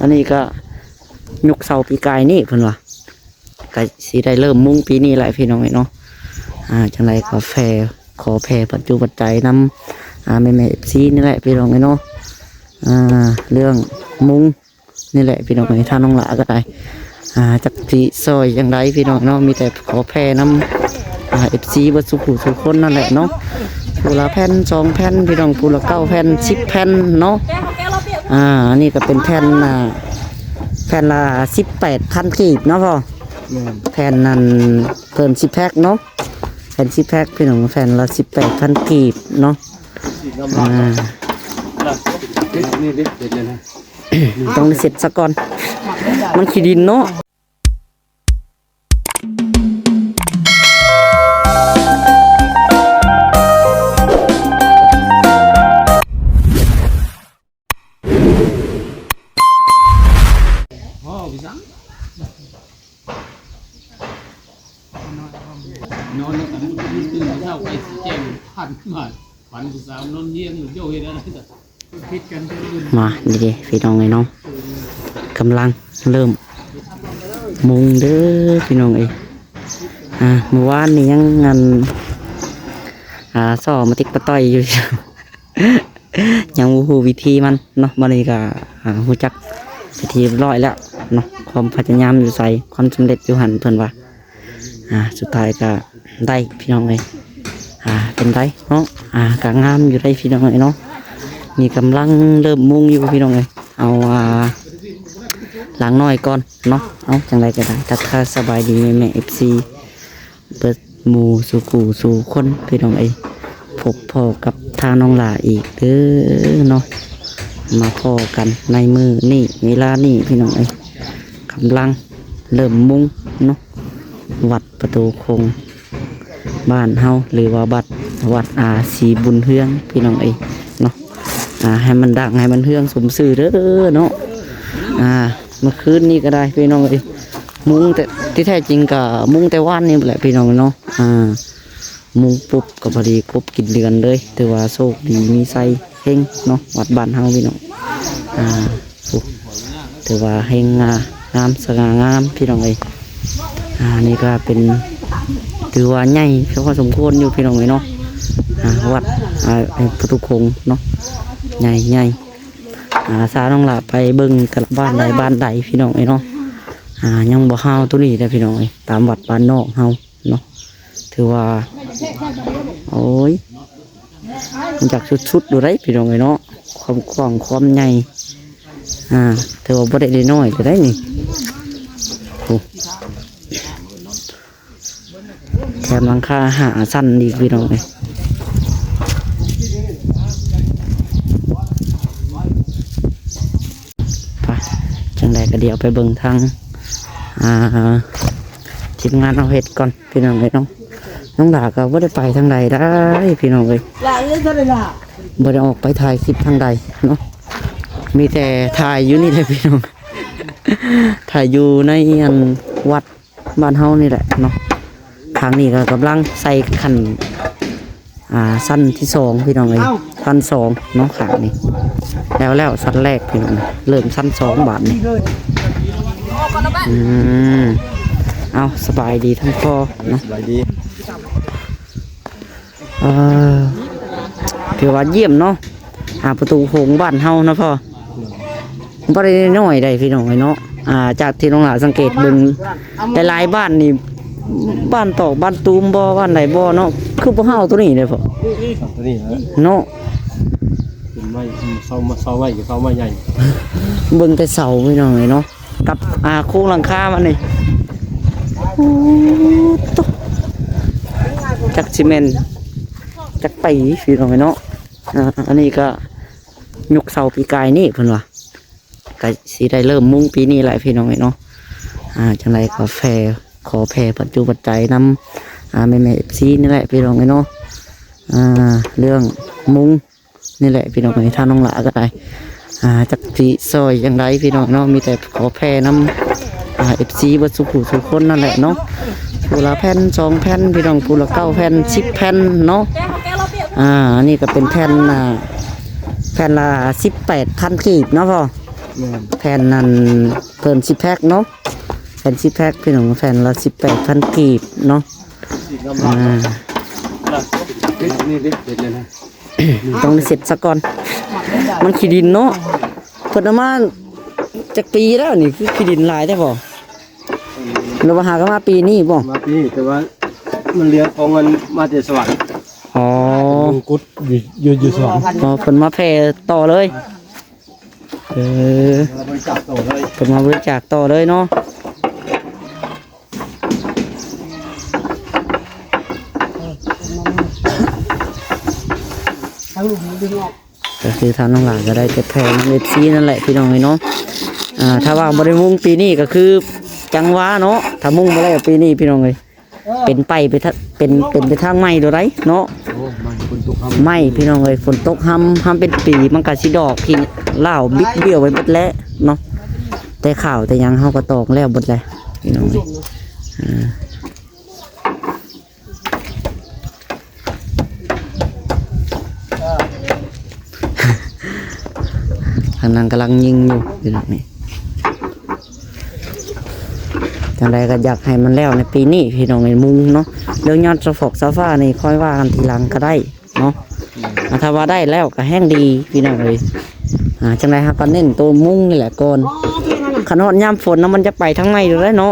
ອັນນີ້ກໍຍົກເສົາປີກາຍນີ້ເພິ່ນວ່າ ກໍຊິໄດ້ເລີ່ມມຸງປີນີ້ແຫຼະພີ່ນ້ອງເອີຍເນາະ. ອ່າ ຈັ່ງໃດກໍແຜ່ ຂໍແຜ່ປັດຈຸປັດໄຈນຳ ອ່າ ແມ່ໆ ເອັຟຊີ ນີ້ແຫຼະພີ່ນ້ອງເອີຍເນາະ. ອ່າ ເລື່ອງມຸງນີ້ແຫຼະພີ່ນ້ອງເອີຍ ທາງນ້ອງຫຼ້າກໍໄດ້ ອ່າ ຈັກຊິຊ່ອຍຈັ່ງໃດພີ່ນ້ອງເນາະ ມີແຕ່ຂໍແຜ່ນຳ ອ່າ ເອັຟຊີ ເບິດສູ່ຜູ້ສູ່ຄົນນັ້ນແຫຼະເນາະ. ຜູ້ລະແຜ່ນສອງແຜ່ນພີ່ນ້ອງ ຜູ້ລະເກົ້າແຜ່ນ ສິບແຜ່ນເນາະ. ອ່າ ອັນນີ້ກໍເປັນແຜ່ນ ອ່າ ແຜ່ນລະສິບແປດພັນກີບເນາະພໍ່. ແມ່ນ ແຜ່ນນັ້ນເພີ່ມສິບແພັກເນາະ ແຜ່ນສິບແພັກພີ່ນ້ອງ ແຜ່ນລະສິບແປດພັນກີບເນາະ. ອ່າ ຕ້ອງໄດ້ເຊັດສາກ່ອນ ມັນຂີ້ດິນເນາະ. ມານີ້ເດ້ພີ່ນ້ອງເອີຍເນາະ ກຳລັງເລີ່ມມຸງເດີພີ່ນ້ອງເອີຍ. ອ່າ ມື້ວານນີ້ຍັງອັນ ອ່າ ຊໍມາຕິກປະຕ່ອຍຢູ່ ຍັງບໍ່ຮູ້ວິທີມັນເນາະ. ບັດນີ້ກໍ ອ່າ ຮູ້ຈັກເປັນທີ່ຮຽບຮ້ອຍແລ້ວເນາະ. ຄວາມພະຍາຍາມຢູ່ໃສ ຄວາມສຳເລັດຢູ່ຫັ້ນ ເພິ່ນວ່າ. ອ່າ ສຸດທ້າຍກໍໄດ້ພີ່ນ້ອງເອີຍ. ອ່າ ເປັນໄດເນາະ ອ່າ ກໍງາມຢູ່ໄດ໋ພີ່ນ້ອງເອີຍເນາະ. ນີ້ກຳລັງເລີ່ມມຸງຢູ່ພີ່ນ້ອງເອີຍ. ເອົາ ອ່າ ຫຼັງນ້ອຍກ່ອນເນາະ. ເອົາ ຈັ່ງໃດກໍໄດ້ ທັກທາຍສະບາຍດີແມ່ໆ ເອັຟຊີ ເບິດໝູ່ສູ່ຜູ້ສູ່ຄົນພີ່ນ້ອງເອີຍ. ພົບພໍ້ກັບທາງນ້ອງຫຼ້າອີກເດີເນາະ. ມາພໍ້ກັນໃນມື້ນີ້ ເວລານີ້ພີ່ນ້ອງເອີຍ. ກຳລັງເລີ່ມມຸງເນາະ ວັດປະຕູຄົງບ້ານເຮົາ ຫຼືວ່າວັດ ວັດ ອ່າ ສີບຸນເຮືອງພີ່ນ້ອງເອີຍເນາະ. ອ່າ ໃຫ້ມັນດັງ ໃຫ້ມັນເຮືອງສົມຊື່ເດີເນາະ. ອ່າ ເມື່ອຄືນນີ້ກໍໄດ້ພີ່ນ້ອງເອີຍ ມຸງແຕ່ ທີ່ແທ້ຈິງກໍມຸງແຕ່ວານນີ້ແຫຼະພີ່ນ້ອງເນາະ. ອ່າ ມຸງປຸບກໍພໍດີຄົບກິນເດືອນເລີຍ. ຖືວ່າໂຊກດີມີໄຊເຮັງເນາະ ວັດບ້ານເຮົາພີ່ນ້ອງ. ອ່າ ໂອ້ ຖືວ່າເຮັງງາ ງາມສະຫງ່າງາມພີ່ນ້ອງເອີຍ. ອ່າ ນີ້ກໍເປັນ ຖືວ່າໃຫຍ່ພໍສົມຄວນຢູ່ພີ່ນ້ອງເອີຍເນາະ. ອ່າ ວັດ ອ່າ ປະຕູຄົງເນາະ ໃຫຍ່ໆ. ອ່າ ສາວນ້ອງຫຼ້າໄປເບິ່ງແຕ່ລະບ້ານໃດບ້ານໃດພີ່ນ້ອງເອີຍເນາະ. ອ່າ ຍັງບໍ່ຮາວໂຕນີ້ເດ້ພີ່ນ້ອງເອີຍ ຕາມວັດບ້ານນອກເຮົາເນາະ. ຖືວ່າ ໂອ້ຍ ມັນຢາກສຸດໆ ຢູ່ໄດ໋ພີ່ນ້ອງເອີຍເນາະ ຄວາມກວ້າງຄວາມໃຫຍ່. ອ່າ ຖືວ່າບໍ່ໄດ້ນ້ອຍເລີຍໄດ໋ນີ້. ໂອ້ ແຖມຫຼັງຄາຫ້າຊັ້ນອີກພີ່ນ້ອງເອີຍ. ໄປ ຈັ່ງໃດກໍດຽວໄປເບິ່ງທາງ ອ່າ ທີມງານເຮົາເຮັດກ່ອນ ພີ່ນ້ອງເອີຍເນາະ. ນ້ອງຫຼ້າກໍບໍ່ໄດ້ໄປທາງໃດໄດ໋ພີ່ນ້ອງເອີຍ ຫຼ້າເອີຍ ເທົ່າໃດຫຼ້າ ບໍ່ໄດ້ອອກໄປຖ່າຍຄລິບທາງໃດເນາະ. ມີແຕ່ຖ່າຍຢູ່ນີ້ແຫຼະພີ່ນ້ອງ ຖ່າຍຢູ່ໃນອັນວັດ ບ້ານເຮົານີ້ແຫຼະເນາະ. ຂ້າງນີ້ກໍກຳລັງໃສ່ຂັ້ນ ອ່າ ຊັ້ນທີສອງພີ່ນ້ອງເອີຍ ຊັ້ນສອງເນາະ. ຂ້າງນີ້ແລ້ວ ແລ້ວຊັ້ນແລກພີ່ນ້ອງ ເລີ່ມຊັ້ນສອງບາດນີ້. ອືມ ເອົາ ສະບາຍດີທັງພໍ່ເນາະ ສະບາຍດີ. ເອີ ຖືວ່າຢ້ຽມເນາະ ອ່າ ປະຕູໂຂງບ້ານເຮົາເນາະພໍ່. ບໍ່ໄດ້ນ້ອຍໃດ໋ພີ່ນ້ອງເອີຍເນາະ. ອ່າ ຈາກທີ່ນ້ອງຫຼ້າສັງເກດເບິ່ງ ຫຼາຍໆ ບ້ານນີ້ ບ້ານຕອກ ບ້ານຕູມບໍ່ ບ້ານໃດບໍ່ເນາະ ຄືບໍ່ເຮົາໂຕນີ້ເດ້ພໍ່ ໂຕນີ້ແຫຼະເນາະ. ເປັນໄມ້ ເສົາ ເສົາໄມ້ ເສົາໄມ້ໃຫຍ່ ເບິ່ງແຕ່ເສົາພີ່ນ້ອງເອີຍເນາະ ກັບ ອ່າ ໂຄງຫຼັງຄາມັນນີ້. ໂອ້ໂຕ ຈັກຊິແມ່ນຈັກປີພີ່ນ້ອງເອີຍເນາະ. ອ່າ ອັນນີ້ກໍຍົກເສົາປີກາຍນີ້ເພິ່ນວ່າ ກໍຊິໄດ້ເລີ່ມມຸງປີນີ້ແຫຼະພີ່ນ້ອງເອີຍເນາະ. ອ່າ ຈັ່ງໃດກໍແຜ່ ຂໍແຜ່ປັດຈຸປັດໄຈນຳ ອ່າ ແມ່ໆ ເອັຟຊີ ນີ້ແຫຼະພີ່ນ້ອງເອີຍເນາະ. ອ່າ ເລື່ອງມຸງ ນີ້ແຫຼະພີ່ນ້ອງເອີຍ ທາງນ້ອງຫຼ້າກໍໄດ້ ອ່າ ຈັກຊິຊ່ອຍຈັ່ງໃດພີ່ນ້ອງເນາະ ມີແຕ່ຂໍແຜ່ນຳ ອ່າ ເອັຟຊີ ເບິດສູ່ຜູ້ສູ່ຄົນນັ້ນແຫຼະເນາະ. ຜູ້ລະແຜ່ນສອງແຜ່ນພີ່ນ້ອງ ຜູ້ລະເກົ້າແຜ່ນ ສິບແຜ່ນເນາະ. ອ່າ ອັນນີ້ກໍເປັນແຜ່ນ ອ່າ ແຜ່ນລະສິບແປດພັນກີບເນາະພໍ່. ແມ່ນ ແຜ່ນນັ້ນເພິ່ນຊິແພັກເນາະ ແຜ່ນຊິແພັກພີ່ນ້ອງ ແຜ່ນລະສິບແປດພັນກີບເນາະ ອ່າ ນີ້ເດັດເລີຍນະ ຕ້ອງໄດ້ເຊັດຊະກ່ອນ ມັນຂີ້ດິນເນາະ ເພິ່ນເອົາມາຈັກປີແລ້ວນີ້ ຄືຂີ້ດິນຫຼາຍແທ້ບໍ່? ຫຼືວ່າຫາກໍມາປີນີ້ບໍ່? ມາປີນີ້ ແຕ່ວ່າມັນເຫຼືອຂອງມັນມາແຕ່ສະຫວັນ. ອໍ ມງກຸດຢູ່ ຢູ່ ຢູ່ສວນ. ອໍ ເພິ່ນມາແຜ່ຕໍ່ເລີຍ. ເອີ ມາບໍລິຈາກຕໍ່ເລີຍ ເພິ່ນມາບໍລິຈາກຕໍ່ເລີຍເນາະ. ທາງລູກມັນດຶງອອກ. ກໍຄືທາງນ້ອງຫຼ້າກໍໄດ້ແຕ່ແຜ່ນຳເອັຟຊີນັ້ນແຫຼະພີ່ນ້ອງເອີຍເນາະ. ອ່າ ຖ້າວ່າບໍ່ໄດ້ມຸງປີນີ້ກໍຄືຈັ່ງວ່າເນາະ ຖ້າມຸງບໍ່ໄດ້ປີນີ້ພີ່ນ້ອງເອີຍ ເອີ ເປັນໄປ ໄປທາງ ເປັນ ເປັນໄປທາງໄມ້ໂດໄດເນາະ. ໂອ້ ໄມ້ ຝົນຕົກຮຳ ໄມ້ພີ່ນ້ອງເອີຍ ຝົນຕົກຮຳ ຮຳເປັນປີ ມັນກໍຊິດອກທີ່ລາວບິດບ້ຽວໄປເບິດແຫຼະເນາະ. ແຕ່ຂ້າວແຕ່ຫຍັງເຮົາກໍຕອກແລ້ວເບິດແຫຼະພີ່ນ້ອງເອີຍ. ອ່າ ທາງນັ້ນກຳລັງຍິງຢູ່ພີ່ນ້ອງນີ້. ຈັ່ງໃດກໍຢາກໃຫ້ມັນແລ້ວໃນປີນີ້ພີ່ນ້ອງເອີຍ ມຸງເນາະ. ເລື່ອງຍອດສະຟອກສະຟ້ານີ້ຄ່ອຍວ່າກັນທີຫຼັງກໍໄດ້ເນາະ. ອ່າ ຖ້າວ່າໄດ້ແລ້ວກໍແຮ່ງດີພີ່ນ້ອງເອີຍ. ອ່າ ຈັ່ງໃດເຮົາກໍເນັ້ນໂຕມຸງນີ້ແຫຼະກ່ອນ. ຄັນຮອດຍາມຝົນນະ ມັນຈະໄປທາງໃນຢູ່ແລ້ວເນາະ.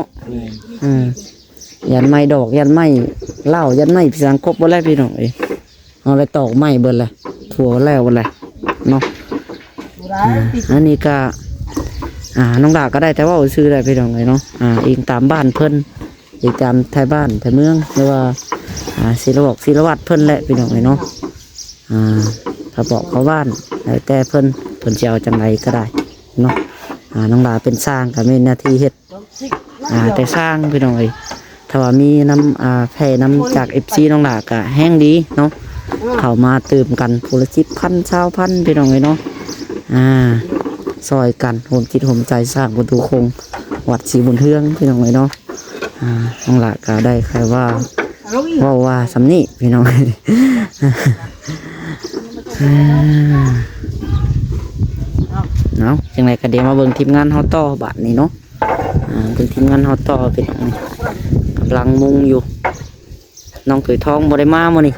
ອ່າ ຢ້ານໄມ້ດອກ ຢ້ານໄມ້ເຫຼົ້າ ຢ້ານໄມ້ສັງຄົບບໍ່ແລ້ວພີ່ນ້ອງເອີຍ. ເຮົາໄດ້ຕອກໄມ້ເບິດແລ້ວ ຖົ່ວແລ້ວເບິດແລ້ວເນາະ. ບໍ່ໄດ້ ອ່າ ອັນນີ້ກະ ອ່າ ນ້ອງຫຼ້າກໍໄດ້ແຕ່ເວົ້າຊື່ແຫຼະພີ່ນ້ອງເອີຍເນາະ. ອ່າ ອີງຕາມບ້ານເພິ່ນ ອີງຕາມໄທບ້ານໄທເມືອງ ຫຼືວ່າ ອ່າ ສິລະວອກສິລະວັດເພິ່ນແຫຼະພີ່ນ້ອງເອີຍເນາະ. ອ່າ ຖ້າບອກເຂົ້າບ້ານ ແລ້ວແຕ່ເພິ່ນ ເພິ່ນຊິເອົາຈັ່ງໃດກໍໄດ້ເນາະ. ອ່າ ນ້ອງຫຼ້າເປັນຊ່າງກໍມີໜ້າທີ່ເຮັດ ອ່າ ແຕ່ສ້າງພີ່ນ້ອງເອີຍ. ຖ້າວ່າມີນຳ ອ່າ ແຜ່ນຳຈາກເອັຟຊີນ້ອງຫຼ້າກະແຮ່ງດີເນາະ. ເຂົ້າມາຕື່ມກັນຜູ້ລະສິບພັນ ຊາວພັນພີ່ນ້ອງເອີຍເນາະ. ອ່າ ຊ່ອຍກັນຮ່ວມຈິດຮ່ວມໃຈສ້າງປະຕູໂຄງວັດສີບຸນເຮືອງພີ່ນ້ອງເອີຍເນາະ. ອ່າ ນ້ອງຫຼ້າກະໄດ້ແຄ່ວ່າ ເວົ້າວ່າສ່ຳນີ້ພີ່ນ້ອງ. ເອົາ ຈັ່ງໃດກໍດຽວມາເບິ່ງທີມງານເຮົາຕໍ່ບາດນີ້ເນາະ. ອ່າ ເບິ່ງທີມງານເຮົາຕໍ່ພີ່ນ້ອງ ກຳລັງມຸງຢູ່. ນ້ອງຕຸ້ຍທອງບໍ່ໄດ້ມາມື້ນີ້.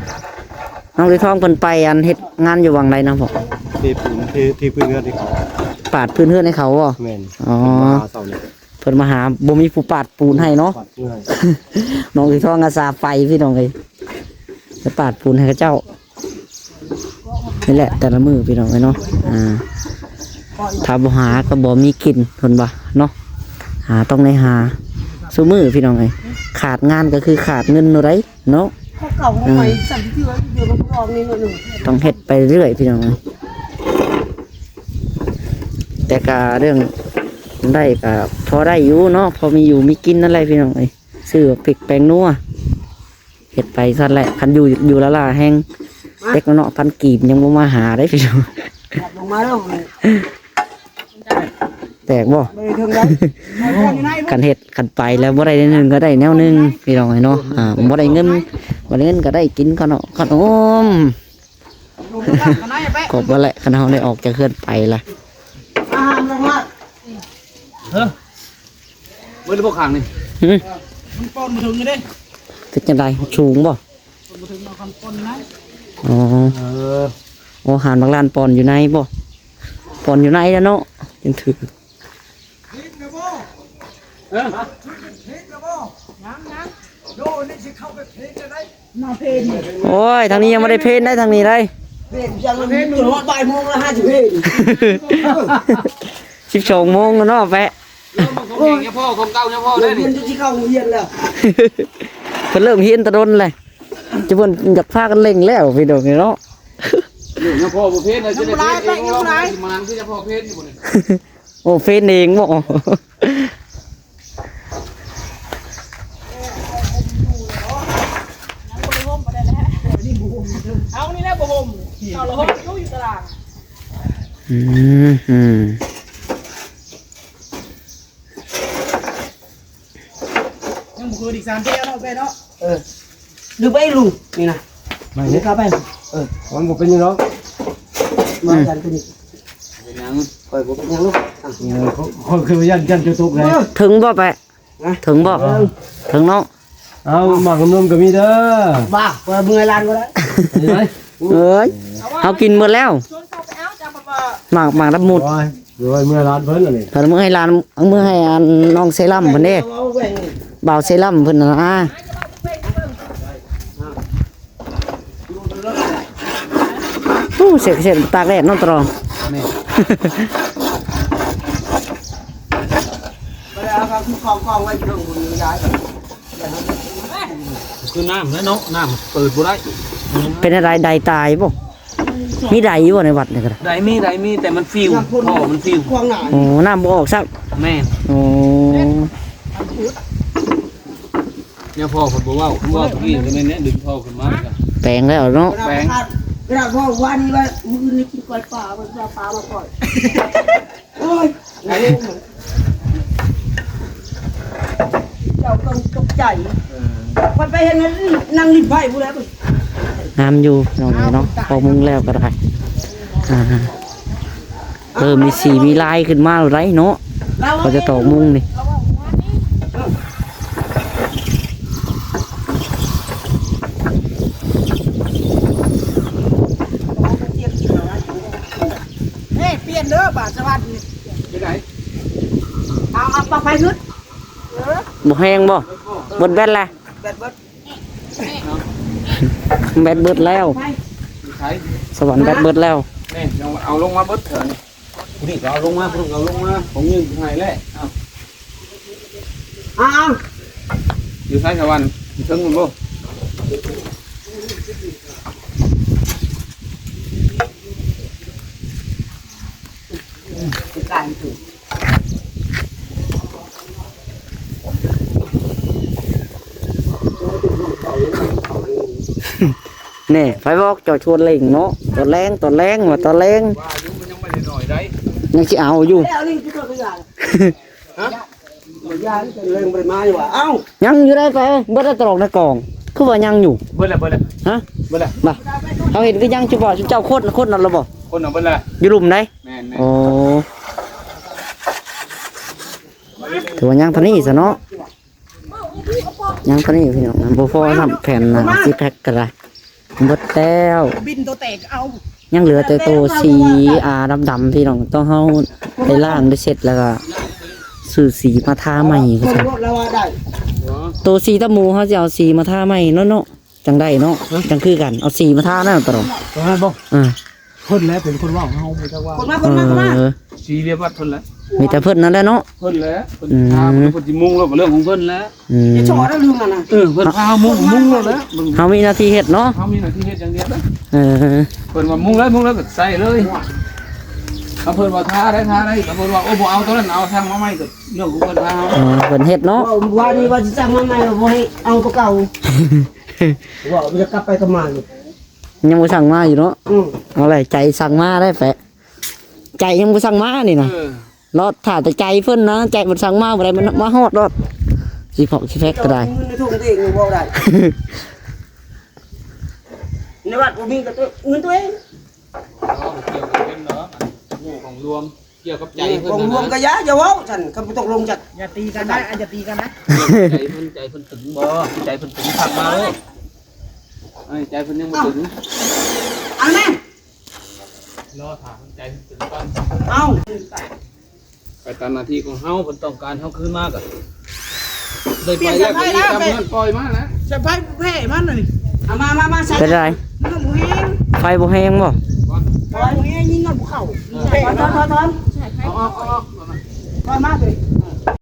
ນ້ອງຕຸ້ຍທອງເພິ່ນໄປອັນເຮັດງານຢູ່ຫວ່າງໃດນະພໍ່? ເທປູນ ເທ ເທພື້ນເຮືອນໃຫ້ເຂົາ. ປາດພື້ນເຮືອນໃຫ້ເຂົາບໍ່? ແມ່ນ. ອໍ ເພິ່ນມາຫາ ບໍ່ມີຜູ້ປາດປູນໃຫ້ເນາະ. ນ້ອງຕຸ້ຍທອງອາສາໄປພີ່ນ້ອງເອີຍ ໄປປາດປູນໃຫ້ເຂົາເຈົ້າ. ນີ້ແຫຼະແຕ່ລະມື້ພີ່ນ້ອງເອີຍເນາະ. ອ່າ ຖ້າບໍ່ຫາກໍບໍ່ມີກິນເພິ່ນວ່າເນາະ. ຫາ ຕ້ອງໄດ້ຫາຊຸມື້ພີ່ນ້ອງເອີຍ. ຂາດງານກໍຄືຂາດເງິນໂລດໃດເນາະ. ຂອງເກົ່າຂອງໃໝ່ ອ່າ ສັ່ນທີ່ວ່າຢູ່ລອບໆນີ້ໜ້ອຍໜຶ່ງ ຕ້ອງເຮັດໄປເລື້ອຍພີ່ນ້ອງເອີຍ. ແຕ່ກະເລື່ອງໄດ້ກະພໍໄດ້ຢູ່ເນາະ ພໍມີຢູ່ມີກິນນັ້ນແຫຼະພີ່ນ້ອງເອີຍ. ຊື້ບັກພິກແປ້ງນົວ ເຮັດໄປຊັ້ນແຫຼະ. ຄັນຢູ່ ຢູ່ລ້າໆແຮງ ເດັກນ້ອຍພັນກີບຍັງບໍ່ມາຫາໄດ້ພີ່ນ້ອງ. ແຕກບໍ່? ຄັນເຮັດ ຄັນໄປແລ້ວບໍ່ໄດ້ແນວໜຶ່ງກໍໄດ້ແນວໜຶ່ງພີ່ນ້ອງເອີຍເນາະ. ອ່າ ບໍ່ໄດ້ເງິນ ບໍ່ໄດ້ເງິນກໍໄດ້ກິນຂະໜົມ ຂະໜົມ. ຄົບແລ້ວແຫຼະ ຄັນເຮົາໄດ້ອອກຈາກເຮືອນໄປລະ. ເອີ ເບິດແລ້ວບໍ່ຂ້າງນີ້? ຫື? ມັນປ່ອນບໍ່ເຖິງຢູ່ເດ້. ເປັນຈັ່ງໃດ? ສູງບໍ່? ປ່ອນບໍ່ເຖິງເນາະ ຄັນປ່ອນຢູ່ໃນ. ອໍ ເອີ ໂອ້ ຫານບັກຫຼານປ່ອນຢູ່ໃນບໍ່? ປ່ອນຢູ່ໃນແລ້ວເນາະ ຈຶ່ງຖືກ. ເອີ ຍັງໆ ໂອ້ຍ ທາງນີ້ຍັງບໍ່ໄດ້ເພນໄດ໋ ທາງນີ້ໄດ໋. ເພນຍັງ ຈົນຮອດບ່າຍໂມງແລ້ວ ຫາຊິເພນ. ສິບສອງໂມງແລ້ວເນາະແປະ. ໂອ້ຍ ຂອງເກົ່າຍັງພໍໄດ້ນີ້ ມັນຈະຊິເຂົ້າໂຮງຮຽນແລ້ວ. ເພິ່ນເລີ່ມຮຽນແຕ່ດົນແຫຼະ ຈະເພິ່ນຢາກພາກັນເລັ່ງແລ້ວພີ່ນ້ອງເນາະ. ຍັງພໍບໍ່ເພນ ຍັງບໍ່ຫຼາຍແປະ ຍັງບໍ່ຫຼາຍ. ຊິມານຄືຈະພໍເພນຢູ່ບໍ່ນີ້? ໂອ້ ເພນເອງບໍ່? ເອົານີ້ແຫຼະບໍ່ຫົ່ມ ເອົາລະຫົ່ມຢູ່ ຢູ່ຕະຫຼາດ. ອືມ ອືມ ຍັງບໍ່ຄືນອີກສາມແກ້ວເນາະ ແປະເນາະ. ເອີ ດຶງໄປລຸງ ນີ້ນະ ໄປນີ້ ເຂົ້າໄປ. ເອີ ມັນບໍ່ເປັນຫຍັງດອກ ມາ ອືມ ຈັນຕົວນີ້. ເປັນຫຍັງ? ຂ້ອຍບໍ່ເປັນຫຍັງລູກ. ເອີ ຂ້ອຍ ຂ້ອຍຄືວ່າຢ້ານ ຢ້ານເຈົ້າຕົກແຫຼະ. ເຖິງບໍ່ແປະ? ເຖິງບໍ່? ເຖິງເນາະ. ເອົາ ໝາກນ້ຳນົມກໍມີເດີ. ບ້າ ເມື່ອຍລ້ານບໍ່ໄດ້. ເອີຍ ເຮົາກິນໝົດແລ້ວ. ໝາກ ໝາກລະມຸດ. ໂອ້ຍ ເມື່ອຍລ້ານເພິ່ນອັນນີ້ ເພິ່ນເມື່ອຍລ້ານ ເມື່ອຍໃຫ້ອັນນ້ອງເຊລຳເພິ່ນເດ້. ບ່າວເຊລຳເພິ່ນນະ. ໂອ້ ເສກ ເສກຕາກແດດເນາະຕະຫຼອດ. ແມ່ນ ຄືນ້ຳແຫຼະເນາະ ນ້ຳເປີດບໍ່ໄດ້. ເປັນອະໄລ ໄດຕາຍບໍ່? ມີໄດຢູ່ບໍ່ໃນວັດນີ້ກໍໄດ້? ໄດມີ ໄດມີ ແຕ່ມັນຟິວ ທໍ່ມັນຟິວ. ໂອ້ ນ້ຳບໍ່ອອກຊ້ຳ. ແມ່ນ. ໂອ້ ແນວພໍ່ເພິ່ນບໍ່ເວົ້າ ເວົ້າຕະກີ້ກໍແມ່ນແນະ ດຶງພໍ່ຂຶ້ນມາ. ແປງແລ້ວເນາະ ແປງ. ກະດາດພໍ່ວານນີ້ວ່າ ມື້ອື່ນນີ້ກິນກ້ອຍປາ ເພິ່ນວ່າປາມາກ້ອຍ. ໂອ້ຍ ເຈົ້າກໍຕົກໃຈ. ເອີ ຂ້ອຍໄປເຫັນນັ້ນ ນັ່ງຫຼິ້ນໄພ້ພຸ້ນແຫຼະ. ງາມຢູ່ນ້ອງເອີຍເນາະ ພໍມຸງແລ້ວກໍໄດ້. ອ່າ ເອີ ມີສີມີລາຍຂຶ້ນມາແລ້ວໄດ໋ເນາະ ເຂົາຈະຕອກມຸງນີ້. ເອີ ປ່ຽນເດີ ບາດສະຫວັດນີ້. ເອົາ ເອົາປລັກໄຟຂຶ້ນ. ເອີ ບໍ່ແຮງບໍ່? ເບິດແບັດແລ້ວ. ແບັດເບິດ ແບັດເບິດແລ້ວ. ສະຫວັນແບັດເບິດແລ້ວ. ນີ້ ເອົາລົງມາເບິດເທື່ອນີ້. ຜູ້ນີ້ກໍເອົາລົງມາ ຜູ້ນັ້ນກໍເອົາລົງມາ ຂອງຢືມໃຫ້ແຫຼະ. ເອົາ ເອົາ ຢູ່ໃສສະຫວັນ? ເທິງພຸ້ນບໍ່? ແນ່ ໃຜບອກເຈົ້າຊວນເລັ່ງເນາະ ຕອນແລງ ຕອນແລງ ວ່າຕອນແລງ ວ່າຢູ່ ມັນຍັງບໍ່ໄດ້ໜ້ອຍໃດ໋ ຍັງຊິເອົາຢູ່. ຮະ? ບໍ່ຢ້ານ ເລັ່ງບໍ່ໄດ້ມາຢູ່ວ່າ. ເອົ້າ ຍັງຢູ່ໃດ໋ ໄປເບິດແລ້ວຕະຫຼອກໃນກອງ ຄືວ່າຍັງຢູ່. ເບິດແລ້ວ ເບິດແລ້ວ. ຮະ? ເບິດແລ້ວ. ເຮົາເຫັນຄືຍັງຈຸບໍ່ ເຈົ້າຄົນ ຄົນນັ້ນລະບໍ່? ຄົນນັ້ນເບິດແລ້ວ ຢູ່ລຸ່ມໃດ໋. ແມ່ນໆ. ໂອ້ ຖືວ່າຍັງເທົ່ານີ້ຊະເນາະ ຍັງເທົ່ານີ້ພີ່ນ້ອງ ບໍ່ພໍຊ້ຳແຜ່ນໜ້າ ຊິແພັກກໍໄດ້ ເບິດແລ້ວ ບິນໂຕແຕກເອົາ ຍັງເຫຼືອແຕ່ໂຕສີ ອ່າ ດຳໆ ພີ່ນ້ອງ ຕ້ອງເຮົາໄປລ້າງໄດ້ເຊັດ ແລ້ວກໍຊື້ສີມາທາໃໝ່ວ່າຊັ້ນ. ໂຕສີຕາໝູ ເຮົາຊິເອົາສີມາທາໃໝ່ເນາະ ເນາະ ຈັ່ງໄດ້ເນາະ ຈັ່ງຄືກັນ ເອົາສີມາທານັ້ນຕະຫຼອດ ຕົວນັ້ນບໍ່? ເອີ ເພິ່ນແຫຼະເປັນຄົນເວົ້າ ເຮົາບໍ່ຈັກວ່າ. ເອີ ສີວຽບວັດເພິ່ນແຫຼະ ມີແຕ່ເພິ່ນນັ້ນແຫຼະເນາະ ເພິ່ນແຫຼະ ເພິ່ນ ອືມ ພາເພິ່ນ ເພິ່ນຊິມຸງແລ້ວກໍເລື່ອງຂອງເພິ່ນແຫຼະ. ອືມ ຢ່າສໍ້ເລື່ອງນັ້ນນະ. ເອີ ເພິ່ນພາເຮົາມຸງ ມຸງໂລດແຫຼະ ເຮົາມີໜ້າທີ່ເຮັດເນາະ ເຮົາມີໜ້າທີ່ເຮັດຢ່າງດຽວເດີ. ເອີ ເພິ່ນວ່າມຸງເລີຍ ມຸງເລີຍກໍໃສ່ເລີຍ ຖ້າເພິ່ນວ່າທາໄດ້ ທາໄດ້ ຖ້າເພິ່ນວ່າ ໂອ້ ບໍ່ເອົາຕົວນັ້ນ ເອົາສັ່ງມາໃໝ່ ກໍເລື່ອງຂອງເພິ່ນ ພາເຮົາ ເອີ ເພິ່ນເຮັດເນາະ. ເວົ້າວ່ານີ້ວ່າຊິສັ່ງມາໃໝ່ ບໍ່ໃຫ້ເອົາຕົວເກົ່າ ເວົ້າຢາກກັບໄປກັບມາຢູ່ ຍັງບໍ່ສັ່ງມາຢູ່ເນາະ. ອືມ ເອົາແຫຼະ ໃຈສັ່ງມາໄດ້ແປະ ໃຈຍັງບໍ່ສັ່ງມານີ້ນະ. ເອີ ລໍຖ້າແຕ່ໃຈເພິ່ນນະ ໃຈເພິ່ນສັ່ງມາບໍ່ໄດ້ ມັນມາຮອດໂລດ ຊິເພາະຊິແພັກກໍໄດ້ ເງິນໃນຖົງຕົວເອງຍັງບໍ່ໄດ້ ໃນວັດບໍ່ມີກໍຕົວ ເງິນຕົວເອງ. ບໍ່ກ່ຽວກັບເງິນເນາະ ອັນຂອງຫຼວງ ກ່ຽວກັບໃຈເພິ່ນ ຂອງຫຼວງນະ ກໍຢ່າ ຢ່າເວົ້າຊັ້ນ ຄັນບໍ່ຕົກລົງຈັກ ຢ່າຕີກັນນະ ຢ່າຕີກັນນະ. ໃຈເພິ່ນ ໃຈເພິ່ນຕຶງບໍ່? ໃຈເພິ່ນຕຶງທັກມາໂລດ ໃຈເພິ່ນຍັງບໍ່ຕຶງ ເອົາແມ່ ລໍຖ້າໃຈເພິ່ນຕຶງກ່ອນ. ເອົ້າ ໄປຕາມໜ້າທີ່ຂອງເຮົາ ເພິ່ນຕ້ອງການເຮົາຄືນມາກໍໄດ້ໄປແລ້ວ ກໍຕາມເພິ່ນປ່ອຍມາແລ້ວ ສາຍໄຟແຜ່ມັນນີ້ ເອົາມາ ມາ ມາ ໃສ່ ເປັນໃດ? ມັນບໍ່ແຮງ ໄຟບໍ່ແຮງບໍ່? ໄຟບໍ່ແຮງ ຍິງມັນບໍ່ເຂົ້າ ຖອນ ຖອນ ຖອນ ຖອນ ເອົາອອກ ເອົາອອກ ຖອນມາເລີຍ.